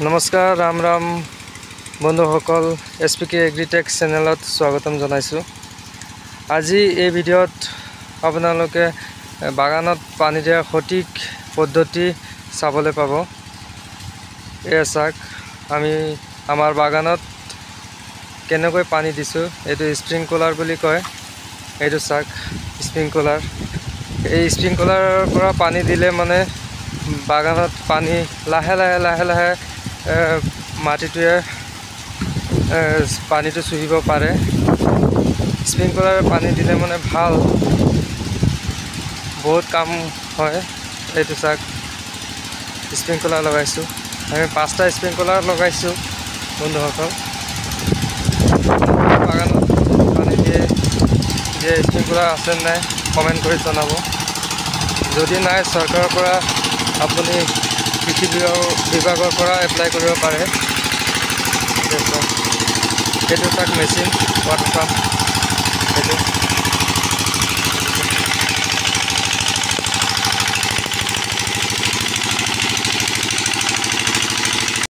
নমস্কাৰ, ৰাম ৰাম বন্ধুসকল, S P K agritech চেনেলত স্বাগতম জনাইছোঁ। আজি এই ভিডিঅ'ত আপোনালোকে বাগানত পানী দিয়াৰ সঠিক পদ্ধতি চাবলৈ পাব। এয়া চাওক, আমি আমাৰ বাগানত কেনেকৈ পানী দিছোঁ। এইটো স্প্ৰিংকলাৰ বুলি কয়। এইটো চাওক, স্প্ৰিংকলাৰ। এই স্প্ৰিংকলাৰৰ পৰা পানী দিলে মানে বাগানত পানী লাহে লাহে লাহে লাহে মাটিটোৱে পানীটো চুহিব পাৰে। স্প্ৰিংকলাৰে পানী দিলে মানে ভাল, বহুত কাম হয়। এইটো চাওক, স্প্ৰিংকলাৰ লগাইছোঁ। আমি 5টা স্প্ৰিংকলাৰ লগাইছোঁ। বন্ধুসকল, বাগানত পানী দিয়ে যে স্প্ৰিংকলাৰ আছে নাই, কমেণ্ট কৰি জনাব। যদি নাই, চৰকাৰৰ পৰা আপুনি কৃষি বিভাগৰ পৰা এপ্লাই কৰিব পাৰে। এইটো চাওক, মেচিন, ৱাটাৰ পাম্প এইটো।